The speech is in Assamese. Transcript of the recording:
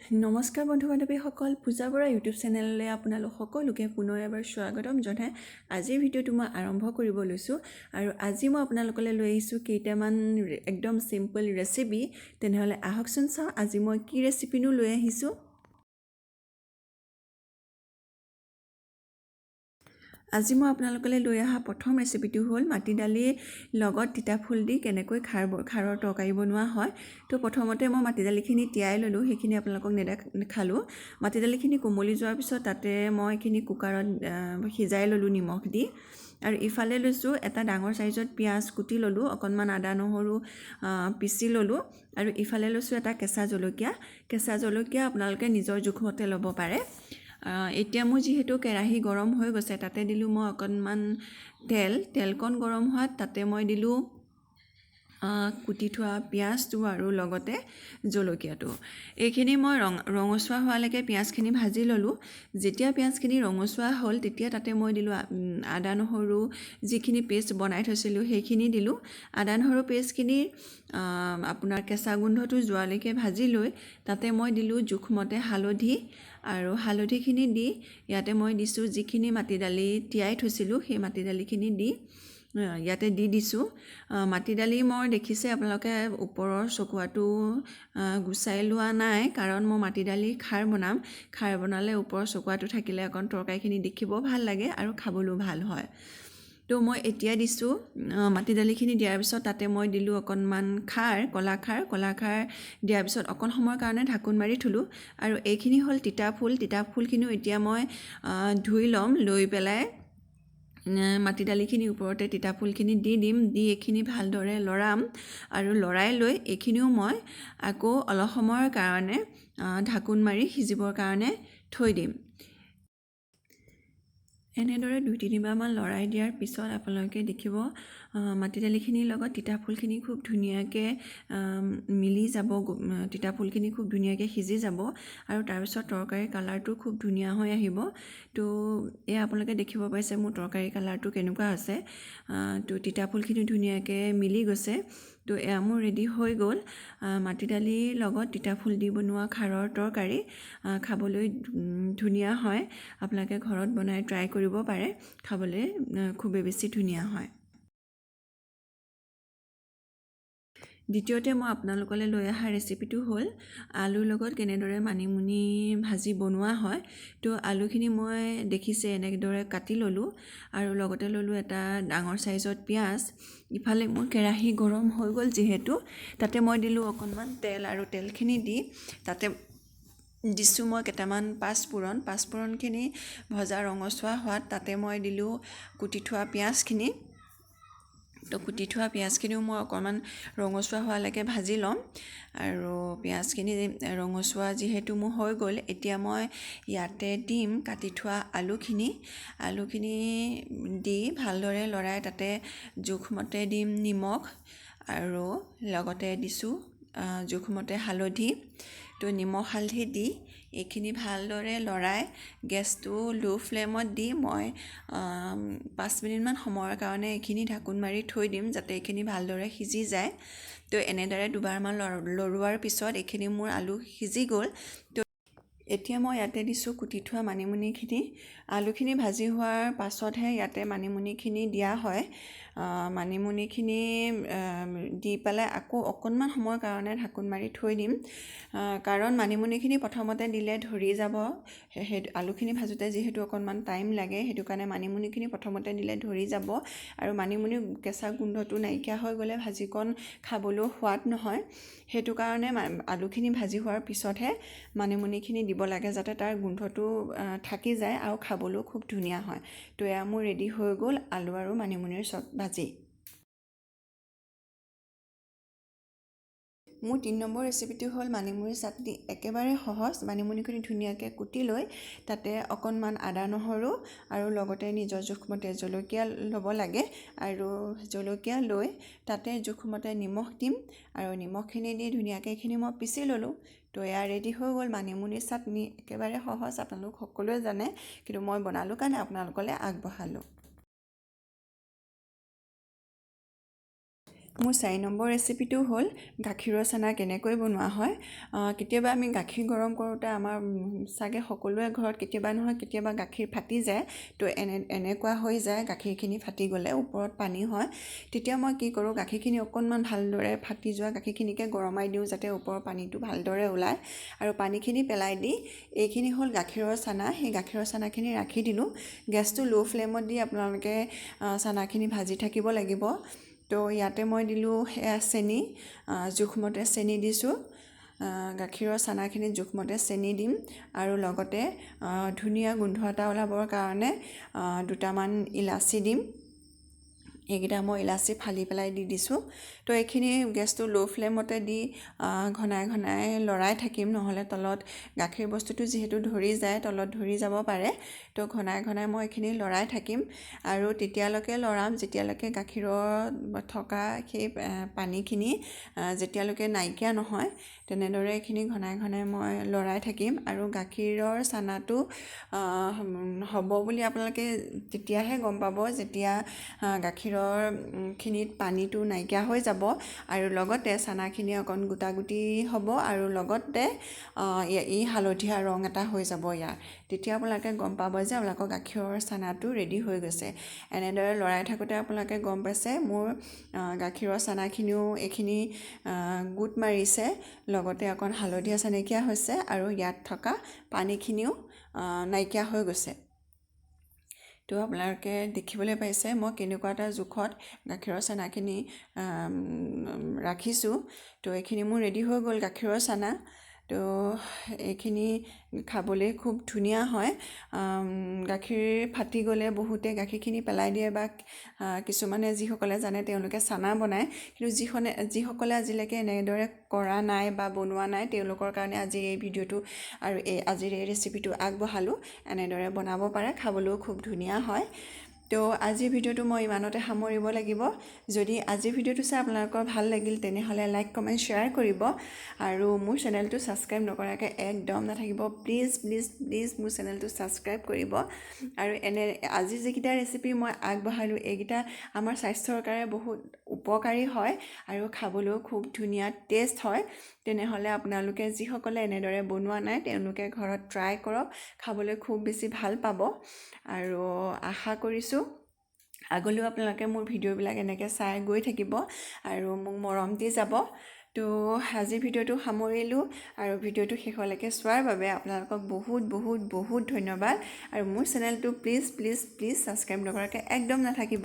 নমস্কাৰ বন্ধু বান্ধৱীসকল, পূজা বৰা ইউটিউব চেনেললৈ আপোনালোক সকলোকে পুনৰ এবাৰ স্বাগতম জনাই আজিৰ ভিডিঅ'টো মই আৰম্ভ কৰিব লৈছোঁ। আৰু আজি মই আপোনালোকলৈ লৈ আহিছোঁ কেইটামান একদম চিম্পল ৰেচিপি। তেনেহ'লে আহকচোন চাওঁ আজি মই কি ৰেচিপিনো লৈ আহিছোঁ। আজি মই আপোনালোকলৈ লৈ অহা প্ৰথম ৰেচিপিটো হ'ল মাটি দালিৰ লগত তিতা ফুল দি কেনেকৈ খাৰৰ তৰকাৰী বনোৱা হয়। তো প্ৰথমতে মই মাটি দালিখিনি তিয়াই ল'লোঁ, সেইখিনি আপোনালোকক নেদেখালোঁ। মাটি দালিখিনি কোমলি যোৱাৰ পিছত তাতে মই এইখিনি কুকাৰত সিজাই ল'লোঁ নিমখ দি। আৰু ইফালে লৈছোঁ এটা ডাঙৰ চাইজত পিঁয়াজ কুটি ল'লোঁ, অকণমান আদা নহৰু পিচি ল'লোঁ। আৰু ইফালে লৈছোঁ এটা কেঁচা জলকীয়া। কেঁচা জলকীয়া আপোনালোকে নিজৰ জোখমতে ল'ব পাৰে। এতিয়া মোৰ যিহেতু কেৰাহী গৰম হৈ গৈছে, তাতে দিলোঁ মই অকণমান তেল। তেলকণ গৰম হোৱাত তাতে মই দিলোঁ কুটি থোৱা পিঁয়াজটো আৰু লগতে জলকীয়াটো। এইখিনি মই ৰঙচুৱা হোৱালৈকে পিঁয়াজখিনি ভাজি ল'লোঁ। যেতিয়া পিঁয়াজখিনি ৰঙচুৱা হ'ল তেতিয়া তাতে মই দিলোঁ আদা নহৰু যিখিনি পেষ্ট বনাই থৈছিলোঁ সেইখিনি দিলোঁ। আদা নহৰু পেষ্টখিনি আপোনাৰ কেঁচা গোন্ধটো যোৱালৈকে ভাজি লৈ তাতে মই দিলোঁ জোখমতে হালধি। আৰু হালধিখিনি দি ইয়াতে মই দিছোঁ যিখিনি মাটি দালি তিয়াই থৈছিলোঁ সেই মাটি দালিখিনি দি ইয়াতে দি দিছোঁ। মাটি দালি মই দেখিছে আপোনালোকে ওপৰৰ চকুৱাটো গুচাই লোৱা নাই, কাৰণ মই মাটি দালি খাৰ বনাম। খাৰ বনালে ওপৰৰ চকুৱাটো থাকিলে অকণ তৰকাৰীখিনি দেখিব ভাল লাগে আৰু খাবলৈও ভাল হয়। তো মই এতিয়া দিছোঁ মাটি দালিখিনি দিয়াৰ পিছত তাতে মই দিলোঁ অকণমান খাৰ, কলা খাৰ। কলা খাৰ দিয়াৰ পিছত অকণ সময়ৰ কাৰণে ঢাকোন মাৰি থ'লোঁ। আৰু এইখিনি হ'ল তিতা ফুল। তিতা ফুলখিনিও এতিয়া মই ধুই ল'ম, লৈ পেলাই মাটি দালিখিনিৰ ওপৰতে তিতা ফুলখিনি দি দিম। দি এইখিনি ভালদৰে লৰাম আৰু লৰাই লৈ এইখিনিও মই আকৌ অলপ সময়ৰ কাৰণে ঢাকোন মাৰি সিজিবৰ কাৰণে থৈ দিম। এনেদৰে দুই তিনিবাৰমান লৰাই দিয়াৰ পিছত আপোনালোকে দেখিব মাটি দালিখিনিৰ লগত তিতা ফুলখিনি খুব ধুনীয়াকৈ মিলি যাব, তিতা ফুলখিনি খুব ধুনীয়াকৈ সিজি যাব আৰু তাৰপিছত তৰকাৰীৰ কালাৰটো খুব ধুনীয়া হৈ আহিব। তো এয়া আপোনালোকে দেখিব পাইছে মোৰ তৰকাৰীৰ কালাৰটো কেনেকুৱা আছে। তো তিতা ফুলখিনি ধুনীয়াকৈ মিলি গৈছে। তো এয়া মোৰ ৰেডি হৈ গ'ল মাটি দালিৰ লগত তিতা ফুল দি বনোৱা খাৰৰ তৰকাৰী। খাবলৈ ধুনীয়া হয়, আপোনালোকে ঘৰত বনাই ট্ৰাই কৰিব পাৰে, খাবলৈ খুবেই বেছি ধুনীয়া হয়। দ্বিতীয়তে মই আপোনালোকলৈ লৈ অহা ৰেচিপিটো হ'ল আলুৰ লগত কেনেদৰে মানিমুনি ভাজি বনোৱা হয়। তো আলুখিনি মই দেখিছে এনেদৰে কাটি ল'লোঁ আৰু লগতে ল'লোঁ এটা ডাঙৰ চাইজত পিঁয়াজ। ইফালে মোৰ কেৰাহী গৰম হৈ গ'ল যিহেতু, তাতে মই দিলোঁ অকণমান তেল আৰু তেলখিনি দি তাতে দিছোঁ মই কেইটামান পাঁচফোৰণ। পাঁচফোৰণখিনি ভজা ৰঙচুৱা হোৱাত তাতে মই দিলোঁ কুটি থোৱা পিঁয়াজখিনি। তো কুটি থোৱা পিঁয়াজখিনিও মই অকণমান ৰঙচুৱা হোৱালৈকে ভাজি ল'ম। আৰু পিঁয়াজখিনি ৰঙচুৱা যিহেতু মোৰ হৈ গ'ল, এতিয়া মই ইয়াতে দিম কাটি থোৱা আলুখিনি। আলুখিনি দি ভালদৰে লৰাই তাতে জোখমতে দিম নিমখ আৰু লগতে দিছোঁ জোখমতে হালধি। তো নিমখ হালধি দি এইখিনি ভালদৰে লৰাই গেছটো ল' ফ্লেমত দি মই 5 মিনিটমান সময়ৰ কাৰণে এইখিনি ঢাকোন মাৰি থৈ দিম, যাতে এইখিনি ভালদৰে সিজি যায়। তো এনেদৰে দুবাৰমান লৰোৱাৰ পিছত এইখিনি মোৰ আলু সিজি গ'ল। তো এতিয়া মই ইয়াতে দিছোঁ কুটি থোৱা মানিমুনিখিনি। আলুখিনি ভাজি হোৱাৰ পাছতহে ইয়াতে মানিমুনিখিনি দিয়া হয়। মানিমুনিখিনি দি পেলাই আকৌ অকণমান সময়ৰ কাৰণে ঢাকোন মাৰি থৈ দিম, কাৰণ মানিমুনিখিনি প্ৰথমতে দিলে ধৰি যাব। সেই আলুখিনি ভাজোঁতে যিহেতু অকণমান টাইম লাগে, সেইটো কাৰণে মানিমুনিখিনি প্ৰথমতে দিলে ধৰি যাব আৰু মানিমুনি কেঁচা গোন্ধটো নাইকিয়া হৈ গ'লে ভাজিকণ খাবলৈও সোৱাদ নহয়। সেইটো কাৰণে আলুখিনি ভাজি হোৱাৰ পিছতহে মানিমুনিখিনি দিব লাগে, যাতে তাৰ গোন্ধটো থাকি যায় আৰু খাবলৈও খুব ধুনীয়া হয়। তো এয়া মোৰ ৰেডি হৈ গ'ল আলু আৰু মানিমুনিৰ চব ভাজি। মোৰ 3 নম্বৰ ৰেচিপিটো হ'ল মানিমুনি চাটনি। একেবাৰে সহজ। মানিমুনিখিনি ধুনীয়াকৈ কুটি লৈ তাতে অকণমান আদা নহৰু আৰু লগতে নিজৰ জোখমতে জলকীয়া ল'ব লাগে আৰু জলকীয়া লৈ তাতে জোখমতে নিমখ দিম আৰু নিমখখিনি দি ধুনীয়াকৈ এইখিনি মই পিচি ল'লোঁ। তো এয়া ৰেডি হৈ গ'ল মানিমুনি চাটনি। একেবাৰে সহজ, আপোনালোক সকলোৱে জানে, কিন্তু মই বনালোঁ কাৰণে আপোনালোকলৈ আগবঢ়ালোঁ। মোৰ 4 নম্বৰ ৰেচিপিটো হ'ল গাখীৰৰ চানা কেনেকৈ বনোৱা হয়। কেতিয়াবা আমি গাখীৰ গৰম কৰোঁতে আমাৰ চাগে সকলোৰে ঘৰত কেতিয়াবা নহয় কেতিয়াবা গাখীৰ ফাটি যায়। তো এনেকুৱা হৈ যায়, গাখীৰখিনি ফাটি গ'লে ওপৰত পানী হয়। তেতিয়া মই কি কৰোঁ, গাখীৰখিনি অকণমান ভালদৰে ফাটি যোৱা গাখীৰখিনিকে গৰমাই দিওঁ, যাতে ওপৰৰ পানীটো ভালদৰে ওলায়। আৰু পানীখিনি পেলাই দি এইখিনি হ'ল গাখীৰৰ চানা, সেই গাখীৰৰ চানাখিনি ৰাখি দিলোঁ। গেছটো ল' ফ্লেমত দি আপোনালোকে চানাখিনি ভাজি থাকিব লাগিব। তো ইয়াতে মই দিলোঁ সেয়া চেনি, জোখমতে চেনি দিছোঁ। গাখীৰৰ চানাখিনিত জোখমতে চেনি দিম আৰু লগতে ধুনীয়া গোন্ধ এটা ওলাবৰ কাৰণে দুটামান ইলাচি দিম। এইকেইটা মই ইলাচি ফালি পেলাই দি দিছোঁ। তো এইখিনি গেছটো ল' ফ্লেমতে দি ঘনাই ঘনাই লৰাই থাকিম, নহ'লে তলত গাখীৰ বস্তুটো যিহেতু ধৰি যায়, তলত ধৰি যাব পাৰে। তো ঘনাই ঘনাই মই এইখিনি লৰাই থাকিম আৰু তেতিয়ালৈকে লৰাম যেতিয়ালৈকে গাখীৰত থকা সেই পানীখিনি যেতিয়ালৈকে নাইকিয়া নহয়, তেনেদৰে এইখিনি ঘনাই ঘনাই মই লৰাই থাকিম। আৰু গাখীৰৰ চানাটো হ'ব বুলি আপোনালোকে তেতিয়াহে গম পাব যেতিয়া গাখীৰৰখিনিত পানীটো নাইকিয়া হৈ যাব আৰু লগতে চানাখিনি অকণ গোটা গুটি হ'ব আৰু লগতে ই হালধীয়া ৰং এটা হৈ যাব ইয়াৰ। তেতিয়া আপোনালোকে গম পাব যে আপোনালোকৰ গাখীৰৰ চানাটো ৰেডি হৈ গৈছে। এনেদৰে লৰাই থাকোঁতে আপোনালোকে গম পাইছে মোৰ গাখীৰৰ চানাখিনিও এইখিনি গোট মাৰিছে, লগতে অকণ হালধীয়া চানেকীয়া হৈছে আৰু ইয়াত থকা পানীখিনিও নাইকিয়া হৈ গৈছে। তো আপোনালোকে দেখিবলৈ পাইছে মই কেনেকুৱা এটা জোখত গাখীৰৰ চানাখিনি ৰাখিছোঁ। তো এইখিনি মোৰ ৰেডি হৈ গ'ল গাখীৰৰ চানা। তো এইখিনি খাবলৈ খুব ধুনীয়া হয়। গাখীৰ ফাটি গ'লে বহুতে গাখীৰখিনি পেলাই দিয়ে বা কিছুমানে যিসকলে জানে তেওঁলোকে চানা বনায়, কিন্তু যিসকলে আজিলৈকে এনেদৰে কৰা নাই বা বনোৱা নাই তেওঁলোকৰ কাৰণে আজিৰ এই ভিডিঅ'টো আৰু এই আজিৰ এই ৰেচিপিটো আগবঢ়ালোঁ। এনেদৰে বনাব পাৰে, খাবলৈও খুব ধুনীয়া হয়। তো আজিৰ ভিডিঅ'টো মই ইমানতে সামৰিব লাগিব। যদি আজিৰ ভিডিঅ'টো চাই আপোনালোকৰ ভাল লাগিল তেনেহ'লে লাইক, কমেণ্ট, শ্বেয়াৰ কৰিব আৰু মোৰ চেনেলটো ছাবস্ক্ৰাইব নকৰাকৈ একদম নাথাকিব। প্লিজ প্লিজ প্লিজ মোৰ চেনেলটো ছাবস্ক্ৰাইব কৰিব। আৰু এনে আজি যিকেইটা ৰেচিপি মই আগবঢ়ালোঁ এইকেইটা আমাৰ স্বাস্থ্যৰ কাৰণে বহুত উপকাৰী হয় আৰু খাবলৈও খুব ধুনীয়া টেষ্ট হয়। তেনেহ'লে আপোনালোকে যিসকলে এনেদৰে বনোৱা নাই তেওঁলোকে ঘৰত ট্ৰাই কৰক, খাবলৈ খুব বেছি ভাল পাব। আৰু আশা কৰিছোঁ আগলৈও আপোনালোকে মোৰ ভিডিঅ'বিলাক এনেকৈ চাই গৈ থাকিব আৰু মোক মৰম দি যাব। তো আজিৰ ভিডিঅ'টো সামৰিলোঁ আৰু ভিডিঅ'টো শেষলৈকে চোৱাৰ বাবে আপোনালোকক বহুত বহুত বহুত ধন্যবাদ। আৰু মোৰ চেনেলটো প্লিজ প্লিজ প্লিজ ছাবস্ক্ৰাইব নকৰাকৈ একদম নাথাকিব।